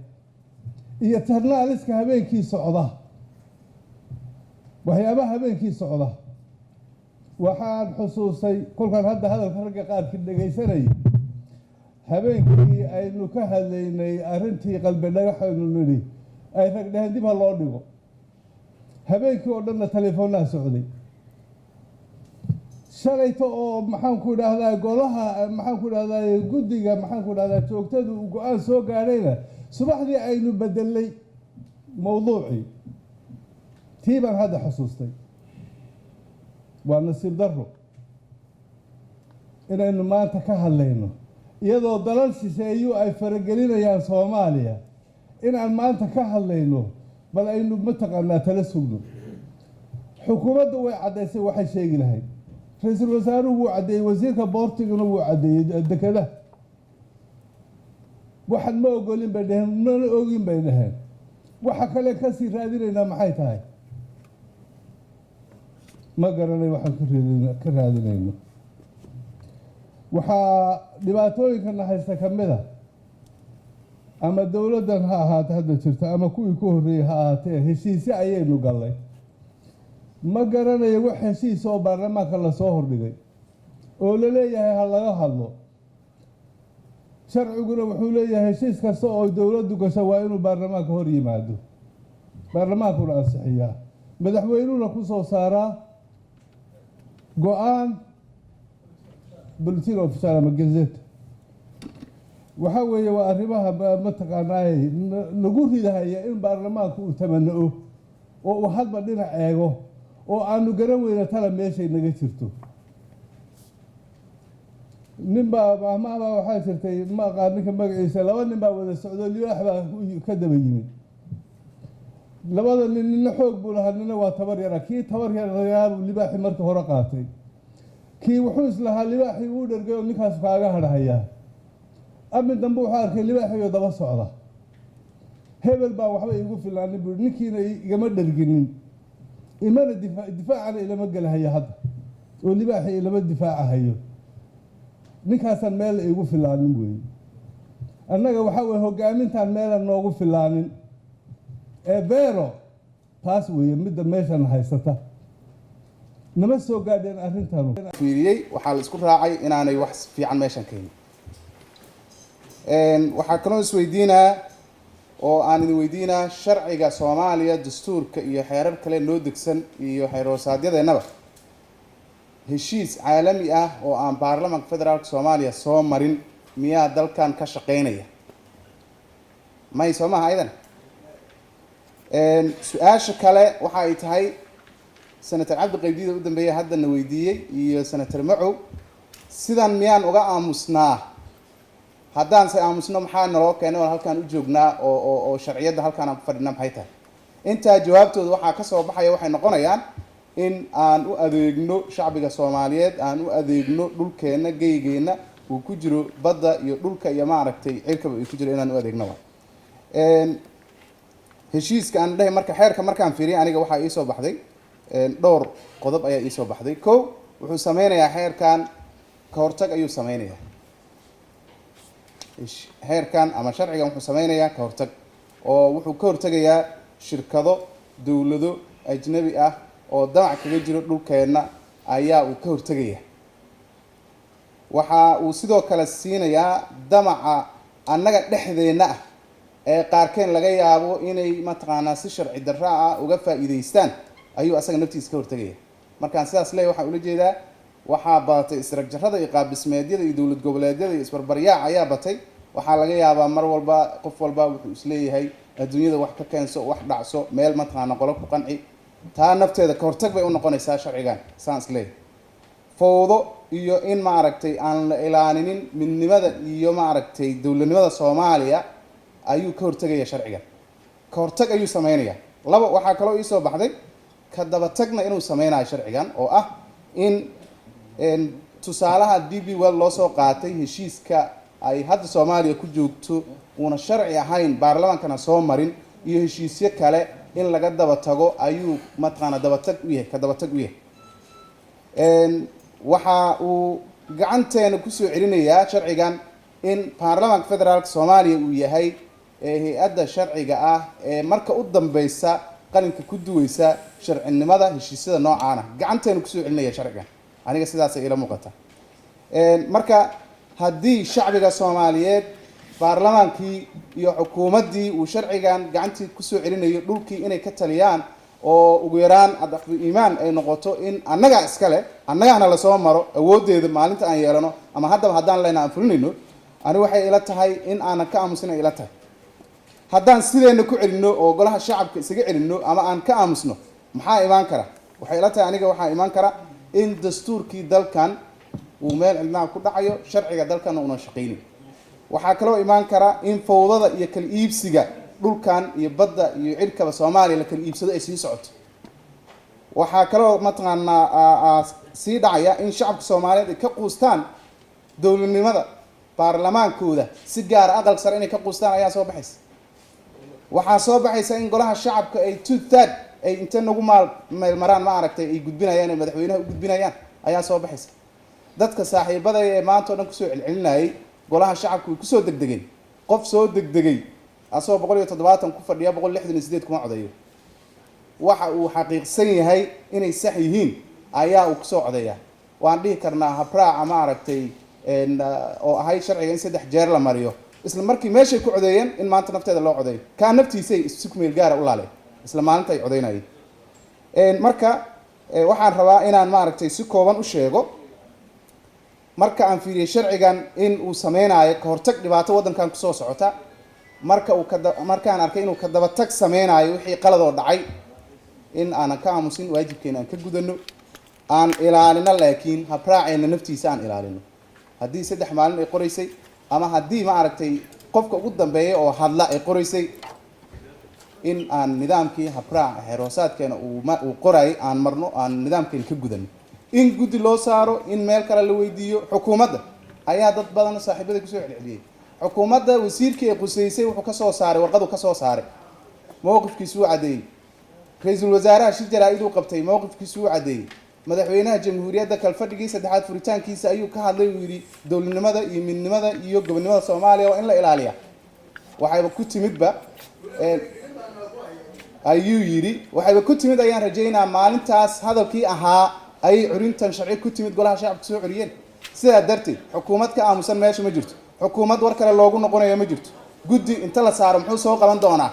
iyo channels-ka habeenkii socda, waxyaabaha habeenkii socda. Waxaan xusuusay kolkaan hadda hadalka ragga qaarkii dhegaysanayay, habeenkii aynu ka hadlaynay arrintii Qalbi Dhagax, aynu nidhi ay rag dheheen dib ha loo dhigo. Habeenkii oo dhanna teleefoonaha socday. Shalayta oo, maxaanku idhaahdaa, golaha, maxaanku idhahdaa, guddiga, maxaanku idhahdaa, joogtadu uu go-aan soo gaadhayna, subaxdii aynu bedelnay mawduucii. Tii baan hadda xusuustay. Waa nasiib darro inaynu maanta ka hadlayno iyadoo dalal shisheeyu ay faragelinayaan Soomaaliya, inaan maanta ka hadlayno bal aynu mataqaanaa tala sugno. Xukuumadda way caddaysay waxay sheegi lahayd, ra-iisul wasaaruhu wuu caddeeyey, wasiirka port-iguna wuu caddeeyey. Dekadaha waxaan ma ogolin bay dheheen, mana ogin bay dheheen. Waxa kale kasii raadinaynaa maxay tahay? Ma garanay waxaan ka raadinayno. Waxaa dhibaatooyinkana haysta ka mid a, ama dowladdan ha ahaate hadda jirta ama kuwii ku horreeyey ha ahaatee, heshiisye ayaynu gallay. Ma garanayo wax heshiis oo baarlamaanka lasoo hordhigay oo la leeyahay ha laga hadlo. Sharciguna wuxuu leeyahay heshiis kasta oo dowladdu gasho waa inuu baarlamaanka hor yimaado, baarlamaankuna ansixiyaa, madaxweynuhuna ku soo saaraa go-aan bulletin official ama gazette. Waxaa weeye waa arrimaha mataqaanaaye nagu ridahaya in baarlamaanku uu tamano-o oo uu hadba dhinac eego oo aanu garan weyna tala meeshay naga jirto. Nin baa maahmaahbaa waxaa jirtay, ma aqaan ninka magaciisa, laba nin baa wada socdo, libaax baa ka daba yimid. Labada nin nina xoog buu lahaa, nina waa tabar yara. Kii tabar yarayaabuu libaaxii marka hore qaatay. Kii wuxuu islahaa libaaxii wuu dhergay oo ninkaas kaaga hadhahayaa. Amin dambe wuxuu arkay libaaxiioo daba socda. Hebel baa waxba iigu filaanin buu, ninkiina igama dherginin, imana difaacana ilama gelahaya hadda oo libaaxii ilama difaacahayo, ninkaasaan meel iigu filaanin weeye. Annaga waxaa weye hogaamintaan meelan noogu filaanin ee vero taas weeye midda meeshan haysata, nama soo gaadheen arrintanu. Fiiriyey, waxaa la isku raacay inaanay wax fiican meeshan keenin. Waxaa kaloo isweydiinaa oo aan idin weydiinaa, sharciga Soomaaliya, dastuurka iyo xeerar kale noo degsan iyo xeer hoosaadyadeenaba, heshiis caalami ah oo aan baarlamanka federaalka Soomaaliya soo marin miyaa dalkan ka shaqeynaya? May, soo maha aydan? Su-aasha kale waxa ay tahay, Senator Cabdi Qaybdiida u dambeeyay haddana weydiiyey iyo Senator Macow, sidan miyaan uga aamusnaa? Haddaan se aamusno, maxaa naloo keenay oo halkaan u joognaa oo sharciyadda halkaan aan ku fadhina maxay tahay? Intaa jawaabtooda waxaa ka soo baxaya waxay noqonayaan in aan u adeegno shacbiga Soomaaliyeed, aan u adeegno dhulkeenna, geygeenna uu ku jiro badda iyo dhulka iyo maaragtay cirkaba uu ku jiro, inaan u adeegno. Wa heshiiska aan dhahay. Marka xeerka markaan fiiriyay aniga, waxaa iisoo baxday dhowr qodob ayaa iisoo baxday. Ko, wuxuu sameynayaa xeerkan ka hortag ayuu sameynayaa. Xeerkan ama sharcigan wuxuu sameynayaa ka hortag, oo wuxuu ka hortegayaa shirkado, dowlado ajnabi ah oo damac kaga jiro dhulkeenna ayaa uu ka hortegaya. Waxa uu sidoo kale siinayaa damaca annaga dhexdeenna ah ee qaarkeen laga yaabo inay mataqaanaa si sharci darra ah uga faa'iidaystaan ayuu asaga naftiisa ka hortegaya. Markaan sidaas leeyahy, waxaan ula jeedaa waxaa badatay isragjarrada iyo qaab dhismeedyada iyo dowlad goboleedyada iyo isbarbaryaac ayaa batay. Waxaa laga yaabaa mar walba qof walba wuxuu isleeyahay adduunyada wax ka keenso, wax dhacso, meel mataqaana qolo ku qanci. Taa nafteeda ka hortag bay u noqonaysaa sharcigan, saan isleeyahay. Fowdo iyo in maaragtay aan la ilaalinin midnimada iyo maaragtay dowladnimada Soomaaliya ayuu ka hortegaya sharcigan, ka hortag ayuu sameynaya. Laba, waxaa kaloo iisoo baxday ka dabatagna inuu sameynayo sharcigan, oo ah in tusaalaha DP World loo soo qaatay, heshiiska ay hadda Soomaaliya ku joogto uuna sharci ahayn, baarlamaankana soo marin, iyo heshiisyo kale in laga daba tago ayuu mataqaana dabatag u yahay, ka dabatag u yahay. Waxa uu gacanteena kusoo celinayaa sharcigan in baarlamaanka federaalka Soomaaliya uu yahay hay-adda sharciga ah ee marka u dambeysa qalinka ku duweysa sharcinimada heshiisyada noocaana gacanteena kusoo celinaya sharcigan. Aniga sidaasay ila muuqata. Marka haddii shacbiga Soomaaliyeed, baarlamaankii iyo xukuumaddii uu sharcigan gacantii kusoo celinayo dhulkii inay ka taliyaan oo ugu yaraan adaqbu iimaan ay noqoto in annagaa iskale, annagaana lasoo maro, awooddeeda maalinta aan yeelano ama haddaba haddaan lehna aan fulinayno, ani waxay ila tahay in aanan ka aamusin ay ila tahay. Haddaan sideenna ku celinno oo golaha shacabka isaga celinno ama aan ka aamusno, maxaa imaan kara? Waxay ila tahay aniga waxaa imaan kara in dastuurkii dalkan uu meel cidnaha ku dhacayo, sharciga dalkanna una shaqaynin. Waxaa kaloo imaan kara in fowdada iyo kala iibsiga dhulkan iyo badda iyo cirkaba Soomaaliya la kala iibsado ay sii socoto. Waxaa kaloo mataqaanaa sii dhacaya in shacabka Soomaaliyeed ay ka quustaan dowladnimada, baarlamaankooda, si gaara aqalka sare inay ka quustaan ayaa soo baxaysa. Waxaa soo baxaysa in golaha shacabka ay two third ay inta nagu maal meelmaraan ma aragtay ay gudbinayaan, ay madaxweynaha u gudbinayaan ayaa soo baxaysa. Dadka saaxiibada ee maanta o dhan kusoo celcelinayay golaha shacabka way kusoo degdegeen. Qof soo degdegay asagoo 170 ku fadhiya 168 kuma codeeyo. Waxa uu xaqiiqsan yahay inay sax yihiin ayaa uu kusoo codeeyaa. Waan dhihi karnaa habraaca, maaragtay, oo ahayd sharciga in 3 jeer la mariyo, isla markii meeshay ku codeeyeen in maanta nafteeda loo codeeyo, kaa naftiisay si ku meel gaara u laaleen isla maalinta ay codeynayeen. Marka waxaan rabaa inaan, maaragtay, si kooban u sheego, marka aan fiiriyey sharcigan in uu sameynayo ka hortag dhibaato waddankan kusoo socota, marka uu kada markaan arkay inuu ka dabatag sameynayo wixii qaladoo dhacay, in aanan ka aamusin, waajibkeena aan ka gudano, aan ilaalino, laakiin habraaceena naftiisa aan ilaalino. Haddii 3 maalin ay qoraysay ama haddii, maaragtay, qofka ugu dambeeya oo hadla ay qoraysay, in aan nidaamkii habraaca xeerhoosaadkeena uu qorayay aan marno, aan nidaamkeena ka gudano, in guddi loo saaro, in meel kale la weydiiyo. Xukuumadda ayaa dad badan saaxiibada kusoo celceliyey. Xukuumadda wasiirkii ay quseysay wuxuu ka soo saaray warqadu ka soo saaray, mowqifkiisu uu caddeeyey. Ra-iisul wasaaraha shir jaraa-id uu qabtay, mowqifkiisu uu caddeeyey. Madaxweynaha jamhuuriyadda kalfadhigii saddexaad furitaankiisa ayuu ka hadlay. Uu yidhi dowladnimada iyo midnimada iyo gobonnimada Soomaaliya waa in la ilaaliya. Waxayba ku timidba, ayuu yidhi, waxayba ku timid ayaan rajaynaa maalintaas hadalkii ahaa ayay curintan sharci ku timid golaha shacabka soo curiyeen. Sidaa darteed xukuumad ka aamusan meesha ma jirto, xukuumad war kale loogu noqonayo ma jirto. Guddi inta la saaro muxuu soo qaban doonaa?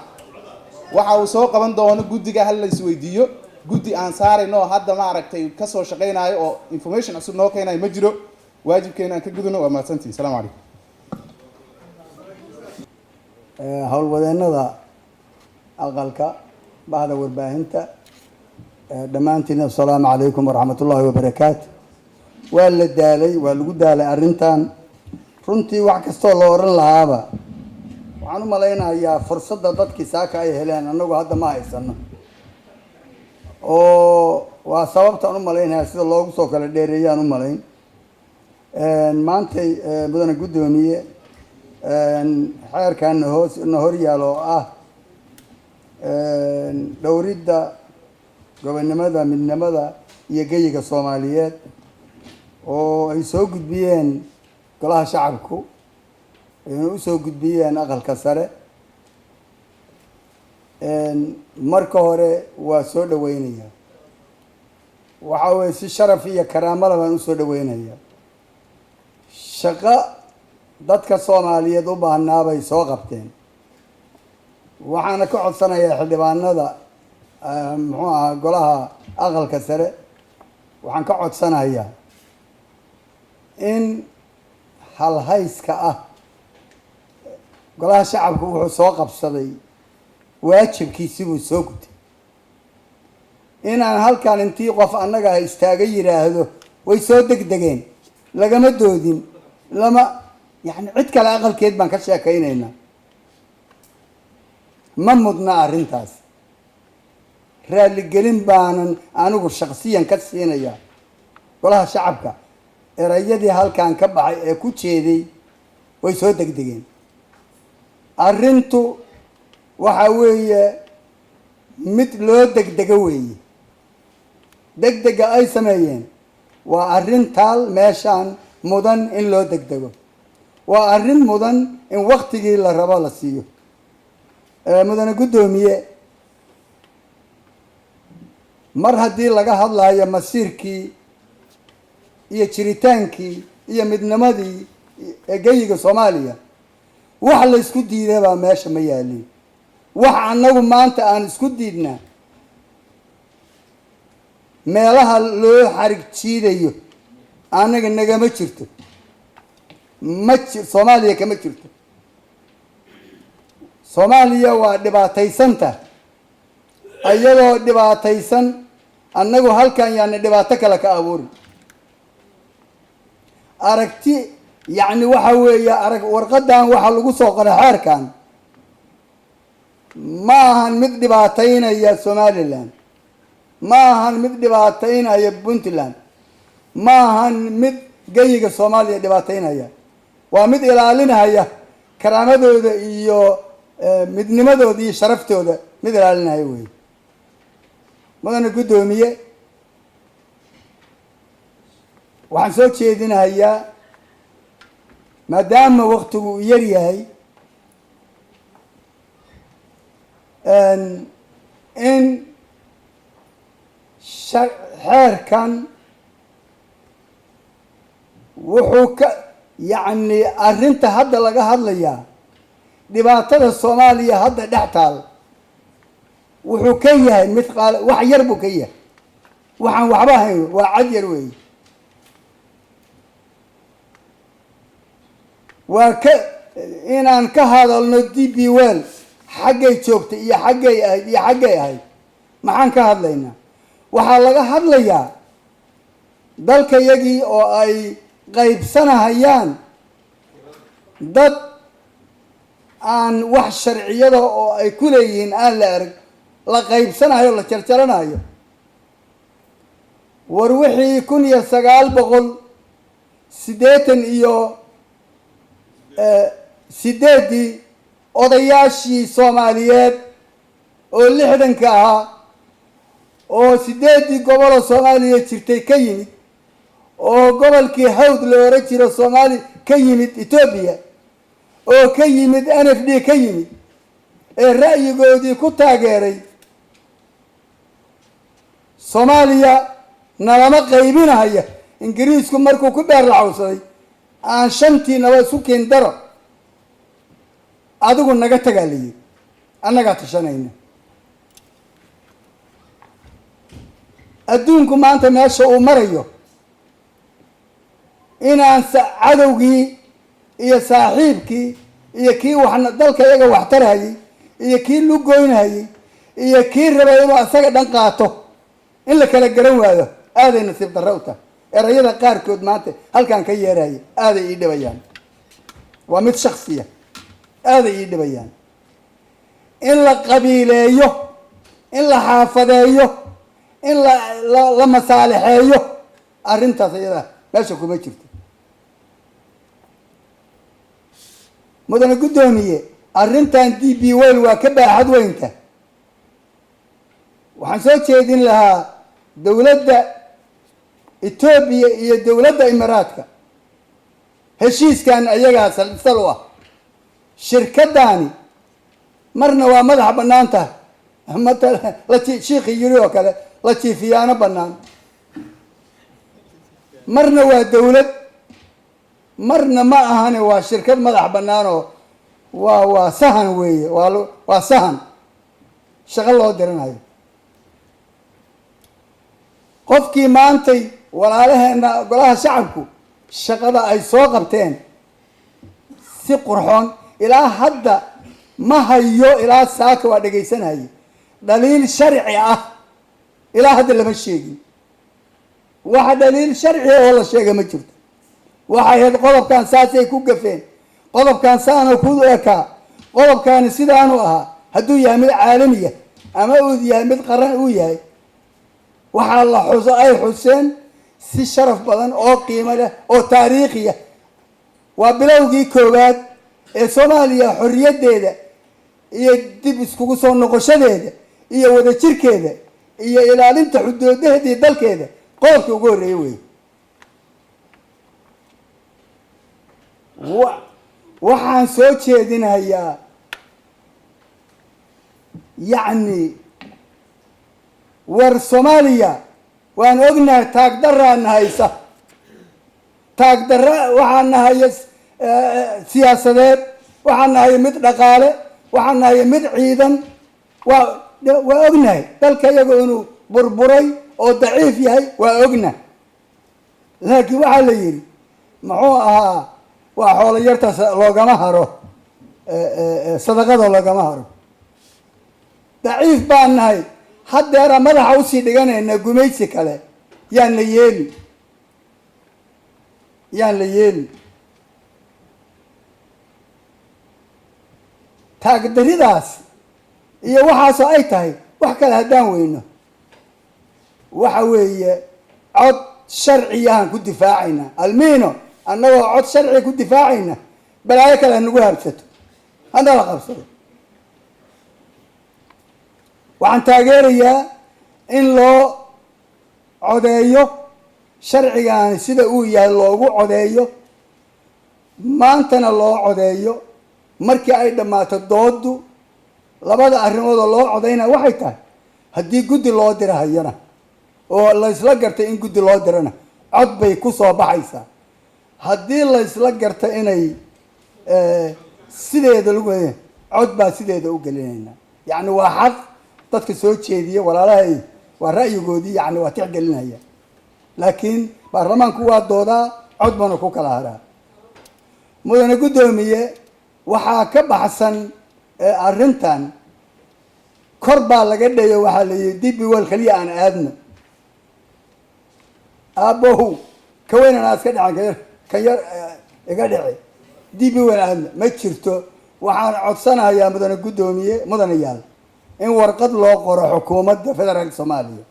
Waxa uu soo qaban doono guddiga hal la isweydiiyo. Guddi aan saarayno oo hadda, maaragtay, kasoo shaqaynayo oo information cusub noo keenayo ma jiro. Waajibkeena aan ka gudano. Waa mahadsantihin. Asalaamu calaykum. Howlwadeennada aqalka, bahda warbaahinta dhammaantiin, assalaamu calaykum waraxmat ullaahi wabarakaatu. Waa la daalay, waa lagu daalay arrintan. Runtii wax kastoo la odhan lahaaba, waxaan u malaynayaa fursadda dadkii saaka ay heleen annagu hadda ma haysano, oo waa sababtaan u malaynayaa sida loogu soo kala dheereeyaan u malayn maantay. Mudane guddoomiye, xeerkan hoos na hor yaal oo ah dhowridda gobonnimada, midnimada iyo geyiga Soomaaliyeed oo ay soo gudbiyeen golaha shacabku, ayna usoo gudbiyeen aqalka sare, marka hore waa soo dhaweynaya. Waxa weye si sharaf iyo karaamada baan usoo dhaweynaya. Shaqo dadka Soomaaliyeed u baahnaa bay soo qabteen. Waxaana ka codsanayaa xildhibaanada, muxuu ahaa, golaha aqalka sare, waxaan ka codsanayaa in halhayska ah golaha shacabku wuxuu soo qabsaday, waajibkiisi buu soo gutay, inaan halkan intii qof annaga ah istaaga yidhaahdo way soo degdegeen, lagama doodin, lama yacni cid kale aqalkeed baan ka sheekaynaynaa, ma mudna arrintaas. Raaligelin baanan anigu shaksiyan ka siinayaa golaha shacabka erayadii halkan ka baxay ee ku jeeday way soo degdegeen. Arrintu waxa weeye mid loo degdego weeye. Degdega ay sameeyeen waa arrin taal meeshaan mudan in loo degdego, waa arrin mudan in waktigii la rabo la siiyo. Mudane guddoomiye, mar haddii laga hadlayo masiirkii iyo jiritaankii iyo midnimadii ee geyiga Soomaaliya, wax la isku diidaybaa meesha ma yaalin. Wax annagu maanta aan isku diidnaa meelaha loo xarig jiidayo annaga nagama jirto, ma ji Soomaaliya kama jirto. Soomaaliya waa dhibaataysanta. Iyadoo dhibaataysan annagu halkan yaani dhibaato kale ka abuuri. Aragti yacni waxa weeye arag warqadan waxaa lagu soo qoray xeerkan ma ahan mid dhibaataynaya Somaliland, ma ahan mid dhibaataynaya Puntland, ma ahan mid geyiga Soomaaliya dhibaataynaya. Waa mid ilaalinaya karaamadooda iyo midnimadooda iyo sharaftooda, mid ilaalinaya wey. Mudane guddoomiye, waxaan soo jeedinahayaa, maadaama waktigu uu yar yahay, in Xeerkan wuxuu ka, yacni, arrinta hadda laga hadlayaa, dhibaatada Soomaaliya hadda dhex taal, wuxuu ka yahay mithqaal, wax yar buu ka yahay. Waxaan waxba ahayn, waa cad yar weeye. Waa ka inaan ka hadalno DP World xaggay joogtay iyo xaggay ahayd iyo xaggay ahayd. Maxaan ka hadlaynaa? Waxaa laga hadlayaa dalkayagii oo ay qaybsanahayaan dad aan wax sharciyada oo ay ku leeyihiin aan la arag, la qaybsanayo, la jarjaranayo. War wixii 1988-dii odayaashii Soomaaliyeed oo 60-ka ahaa oo sideeddii goboloo Soomaaliya jirtay ka yimid, oo gobolkii Hawd la oran jiro Soomaali ka yimid, Etoobiya oo ka yimid, NFD ka yimid, ee ra'yigoodii ku taageeray Soomaaliya nalama qaybinahaya, Ingiriisku markuu ku beer lacawsaday, aan shantiinaba isu keen daro, adigu naga tagaa la yiri, annagaa tashanayna. Adduunku maanta meesha uu marayo, inaan cadowgii iyo saaxiibkii iyo kii waxna dalka iyaga waxtarhayay iyo kii lugoynhayay iyo kii rabay inuu asaga dhan qaato in la kala garan waayo, aaday nasiib darro u tahay. Erayada qaarkood maanta halkaan ka yeeraya aaday ii dhibayaan, waa mid shaksiya, aaday ii dhibayaan. In la qabiileeyo, in la xaafadeeyo, in la masaalixeeyo, arrintaas iyada meesha kuma jirto. Mudane guddoomiye, arrintan DP World waa ka baaxad weynta. Waxaan soo jeedin lahaa dowladda Etoobiya iyo dowladda Imaaraadka, heshiiskan ayagaa sal u ah. Shirkaddaani marna waa madaxa bannaan tahay, matala shiikhi yiri oo kale, la jiifiyaano bannaan, marna waa dowlad, marna ma ahane waa shirkad madax bannaan oo waa sahan weeye, waa sahan shaqo loo diranayo. Qofkii maantay walaalaheena golaha shacabku shaqada ay soo qabteen si qurxoon ilaa hadda ma hayo, ilaa saaka waa dhegaysanayay, dhaliil sharci ah ilaa hadda lama sheegin. Waxa dhaliil sharci oo la sheega ma jirto. Waxay ahayd qodobkan saasay ku gafeen, qodobkan saana ku ekaa, qodobkaani sidaanu ahaa. Hadduu yahay mid caalamiya ama uu yahay mid qaran uu yahay, waxaa la xuso ay xuseen si sharaf badan oo qiimo leh oo taariikhiya. Waa bilowgii koowaad ee Soomaaliya xorriyaddeeda iyo dib iskugu soo noqoshadeeda iyo wadajirkeeda iyo ilaalinta xuduudaheeda iyo dalkeeda, qodobkii ugu horreeyey wey. Waxaan soo jeedinayaa, war Soomaaliya waan ognahay taagdaraana haysa, taagdarra waxaa nahaya siyaasadeed, waxaa nahaya mid dhaqaale, waxaa nahaya mid ciidan. Waa ognahay dalka iyaga inuu burburay oo daciif yahay, waa ognahay. Laakiin waxaa la yidhi muxuu ahaa, waa xoolo yartaas loogama haro, sadaqada loogama haro. Daciif baan nahay, haddeera madaxa usii dhiganayna gumaysi kale yaan la yeeli, yaan la yeeli. Taagdaridaas iyo waxaasoo ay tahay, wax kale haddaan weyno, waxa weeye cod sharciyahan ku difaacayna almiino, annagoo cod sharciga ku difaacayna, balaayo kale hanagu habsato, hanala qabsado. Waxaan taageerayaa in loo codeeyo sharcigaani sida uu yahay, loogu codeeyo maantana, loo codeeyo markii ay dhammaato dooddu. Labada arrimood oo loo codeynaya waxay tahay, haddii guddi loo dirahayana Oo laysla gartay in guddi loo dirana, cod bay ku soo baxaysaa. Haddii laysla garta inay sideeda lagu, cod baa sideeda u gelinaynaa. Yacni waa xaq dadka soo jeediya walaalahay, waa ra'yigoodii, yacni waa tixgelinaya, laakiin baarlamaanku waa doodaa, cod bana ku kala haraa. Mudane guddoomiye, waxaa ka baxsan arrintan kor baa laga dhayo. Waxaa la yihi DP World kaliya aan aadno. Aabbow, ka weynana iska dhacan, kayar kan yar iga dhici. DP World aadno ma jirto. Waxaan codsanayaa, mudane guddoomiye, mudanayaal, in warqad loo qoro xukuumadda federaalka Soomaaliya,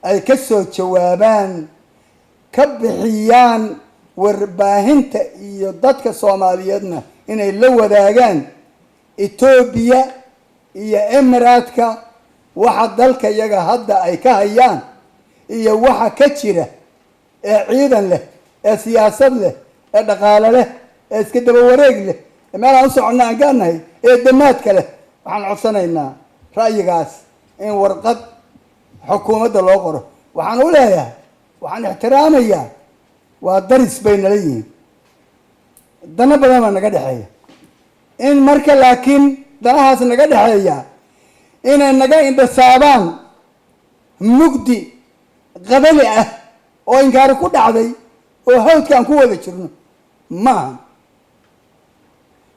ay ka soo jawaabaan, ka bixiyaan warbaahinta iyo dadka Soomaaliyeedna inay la wadaagaan Etoobiya iyo Emiraadka waxa dalka yaga hadda ay ka hayaan iyo waxa ka jira ee ciidan leh, ee siyaasad leh, ee dhaqaale leh, ee iska daba wareeg leh, ee meel aan u soconna aan gaanahay, ee damaadka leh. Waxaan codsanaynaa ra'yigaas in warqad xukuumadda loo qoro. Waxaan u leeyahay, waxaan ixtiraamayaa, waa daris bay nala yihiin, dano badan baa naga dhexeeya in marka, laakiin danahaas naga dhexeeya inay naga indhasaabaan mugdi qabali ah oo inkaari ku dhacday oo hawdka aan ku wada jirno maaha.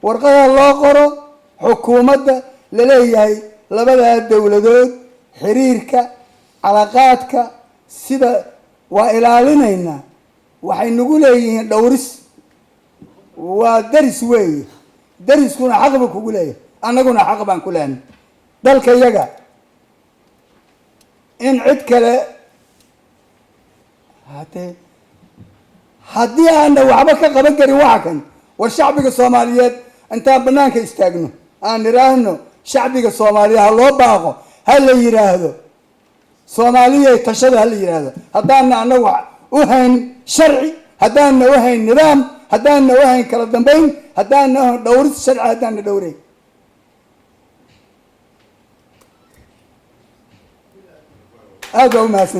Warqada loo qoro xukuumadda laleeyahay labadaa dowladood xiriirka calaqaadka sida waa ilaalinaynaa, waxay nagu leeyihiin dhowris. Waa daris weeye, dariskuna xaq buu kugu leeyahay, annaguna xaq baan ku leenay dalka yaga. In cid kale hade haddii aana waxba ka qaban karin waxa kan, war shacbiga Soomaaliyeed intaan banaanka istaagno aan idhaahno, shacbiga Soomaaliyeed ha loo baaqo, ha la yidhaahdo Soomaaliyay tashada, ha la yidhaahdo. Haddaana annagu u hayn sharci, haddaana u hayn nidaam, haddaana u hayn kala dambeyn, haddaana u hayn dhowris sharci, haddaana dhowreyn. Aad baa u mahadsan.